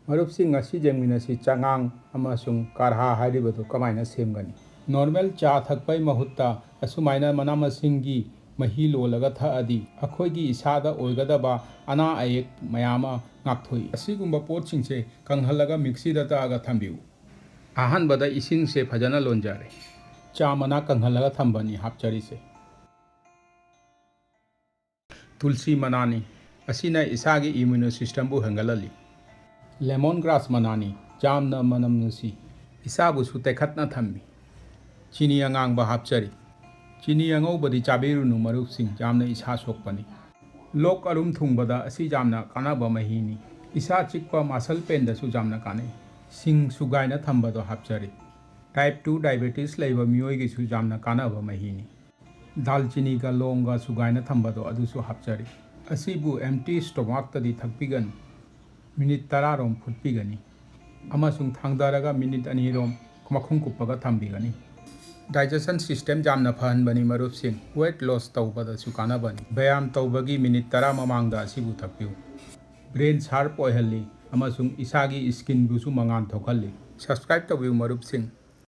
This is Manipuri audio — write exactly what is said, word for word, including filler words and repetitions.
ꯃꯔꯨꯞꯁꯤꯡ, ꯉꯁꯤ ꯌꯦꯡꯃꯤꯟꯅꯁꯤ ꯆꯉꯥꯡ ꯑꯃꯁꯨꯡ ꯀꯥꯔꯍꯥ ꯍꯥꯏꯔꯤꯕꯗꯨ ꯀꯃꯥꯏꯅ ꯁꯦꯝꯒꯅꯤ꯫ ꯅꯣꯔꯃꯦꯜ ꯆꯥ ꯊꯛꯄꯩ ꯃꯍꯨꯠꯇ ꯑꯁꯨꯃꯥꯏꯅ ꯃꯅꯥ ꯃꯁꯤꯡꯒꯤ ꯃꯍꯤ ꯂꯣꯜꯂꯒ ꯊꯛꯑꯗꯤ ꯑꯩꯈꯣꯏꯒꯤ ꯏꯁꯥꯗ ꯑꯣꯏꯒꯗꯕ ꯑꯅꯥ ꯑꯌꯦꯛ ꯃꯌꯥꯝ ꯑꯃ ꯉꯥꯛꯊꯣꯛꯏ꯫ ꯑꯁꯤꯒꯨꯝꯕ ꯄꯣꯠꯁꯤꯡꯁꯦ ꯀꯪꯍꯜꯂꯒ ꯃꯤꯛꯁꯤꯗ ꯇꯛꯑꯒ ꯊꯝꯕꯤꯌꯨ꯫ ꯑꯍꯥꯟꯕꯗ ꯏꯁꯤꯡꯁꯦ ꯐꯖꯅ ꯂꯣꯟꯖꯔꯦ꯫ ꯆꯥ ꯃꯅꯥ ꯀꯪꯍꯜꯂꯒ ꯊꯝꯕꯅꯤ ꯍꯥꯞꯆꯔꯤꯁꯦ꯫ ꯇꯨꯜꯁꯤ ꯃꯅꯥꯅꯤ꯫ ꯑꯁꯤꯅ ꯏꯁꯥꯒꯤ ꯏꯃ꯭ꯌꯨꯅꯣ ꯁꯤꯁꯇꯦꯝꯕꯨ ꯍꯦꯟꯒꯠꯍꯜꯂꯤ꯫ ꯂꯦꯃꯣꯟ ꯒ꯭ꯔꯥꯁ ꯃꯅꯥꯅꯤ꯫ ꯌꯥꯝꯅ ꯃꯅꯝ ꯅꯨꯡꯁꯤ꯫ ꯏꯁꯥꯕꯨꯁꯨ ꯇꯦꯛꯈꯠꯅ ꯊꯝꯃꯤ꯫ ꯆꯤꯅꯤ ꯑꯉꯥꯡꯕ ꯍꯥꯞꯆꯔꯤ꯫ ꯆꯤꯅꯤ ꯑꯉꯧꯕꯗꯤ ꯆꯥꯕꯤꯔꯨꯅꯨ ꯃꯔꯨꯞꯁꯤꯡ, ꯌꯥꯝꯅ ꯏꯁꯥ ꯁꯣꯛꯄꯅꯤ꯫ ꯂꯣꯛ ꯑꯔꯨꯝ ꯊꯨꯡꯕꯗ ꯑꯁꯤ ꯌꯥꯝꯅ ꯀꯥꯟꯅꯕ ꯃꯍꯤꯅꯤ꯫ ꯏꯁꯥ ꯆꯤꯛꯄ ꯃꯁꯜ ꯄꯦꯟꯗꯁꯨ ꯌꯥꯝꯅ ꯀꯥꯟꯅꯩ꯫ ꯁꯤꯡ ꯁꯨꯒꯥꯏꯅ ꯊꯝꯕꯗꯣ ꯍꯥꯞꯆꯔꯤ꯫ ꯇꯥꯏꯞ ꯇꯨ ꯗꯥꯏꯕꯦꯇꯤꯁ ꯂꯩꯕ ꯃꯤꯑꯣꯏꯒꯤꯁꯨ ꯌꯥꯝꯅ ꯀꯥꯟꯅꯕ ꯃꯍꯤꯅꯤ꯫ ꯗꯥꯜꯆꯤꯅꯤꯒ ꯂꯣꯡꯒ ꯁꯨꯒꯥꯏꯅ ꯊꯝꯕꯗꯣ ꯑꯗꯨꯁꯨ ꯍꯥꯞꯆꯔꯤ꯫ ꯑꯁꯤꯕꯨ ꯑꯦꯝꯇꯤ ꯁ꯭ꯇꯣꯃꯥꯛꯇꯗꯤ ꯊꯛꯄꯤꯒꯅꯨ꯫ ꯃꯤꯅꯤꯠ ꯇꯔꯥꯔꯣꯝ ꯐꯨꯠꯄꯤꯒꯅꯤ ꯑꯃꯁꯨꯡ ꯊꯥꯡꯗꯔꯒ ꯃꯤꯅꯤꯠ ꯑꯅꯤꯔꯣꯝ ꯃꯈꯨꯝ ꯀꯨꯞꯄꯒ ꯊꯝꯕꯤꯒꯅꯤ꯫ ꯗꯥꯏꯖꯦꯁꯟ ꯁꯤꯁꯇꯦꯝ ꯌꯥꯝꯅ ꯐꯍꯟꯕꯅꯤ ꯃꯔꯨꯞꯁꯤꯡ꯫ ꯋꯦꯠ ꯂꯣꯁ ꯇꯧꯕꯗꯁꯨ ꯀꯥꯟꯅꯕꯅꯤ꯫ ꯕ꯭ꯌꯥꯝ ꯇꯧꯕꯒꯤ ꯃꯤꯅꯤꯠ ꯇꯔꯥ ꯃꯃꯥꯡꯗ ꯑꯁꯤꯕꯨ ꯊꯛꯄꯤꯌꯨ꯫ ꯕ꯭ꯔꯦꯟ ꯁꯥꯔꯞ ꯑꯣꯏꯍꯜꯂꯤ ꯑꯃꯁꯨꯡ ꯏꯁꯥꯒꯤ ꯁ꯭ꯀꯤꯟꯕꯨꯁꯨ ꯃꯉꯥꯜ ꯊꯣꯛꯍꯜꯂꯤ꯫ ꯁꯕꯁꯀ꯭ꯔꯥꯏꯕ ꯇꯧꯕꯤꯌꯨ ꯃꯔꯨꯞꯁꯤꯡ꯫